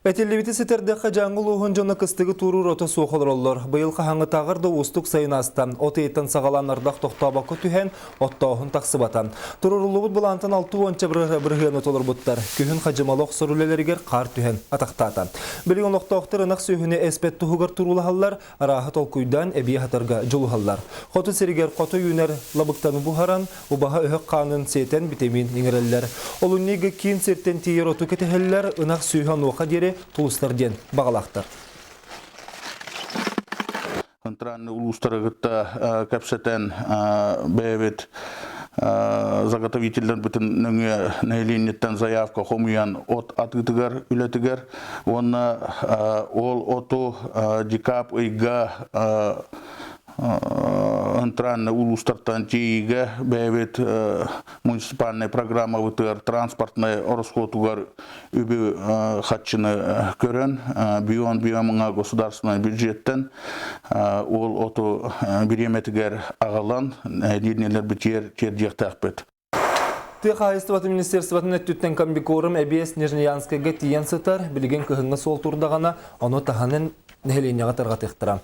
Этиллибити ситэрдэххэ Дьааҥы улууһун дьоно кыстыгы туоруур ото суох олороллор. Быйыл хаһааҥҥытааҕар да уустук сайын ааста. От ыйыттан саҕалаан ардах тохтообокко түһэн, оттооһун тахсыбата. Туруоруллубут былаантан 60 бырыһыаны толорбуттар. Күһүн хадьымалы охсор үлэлэригэр хаар түһэн атахтаата. Билигин олохтоохтор ынах сүөһүнү эспэт туһугар туруулаһаллар, арааһы толкуйдаан эбии аһатарга дьулуһаллар. Хоту сиригэр хото үүнэр лабыктаны буһаран, убаһа өһөх хаанын сиэтэн битэмиин иҥэрэллэр. Олунньуга киин сиртэн тиийэр оту кэтэһэллэр, ынах сүөһү онуоха диэри тулустар диэн баҕалаахтар. Центральный улуустары кытта кэпсэтэн бэйэбит заготовителлэрбитин нөҥүө нэһилиэнньэттэн заявка хомуйан от атыытыгар үлэтигэр уонна ол оту декаб ыйга центральный улуустартан тиийиигэ бэйэбит муниципальнай программабытыгар транспортнай ороскуотугар үбү хаччыны көрөн бион биомҥа государственный бюджеттен ол оту бириэмэтигэр аҕалан линияларбытыгар тиэрдиэхтээхпит. Тыа хаһаайыстыбатын министерствотын өттүттэн комбикорм эбиэс Нижнеянскайга тиийэн сытар, билигин кыһыҥҥы суол турдаҕына, ону таһынан нэһилиэнньэҕэ тарҕатыахтара.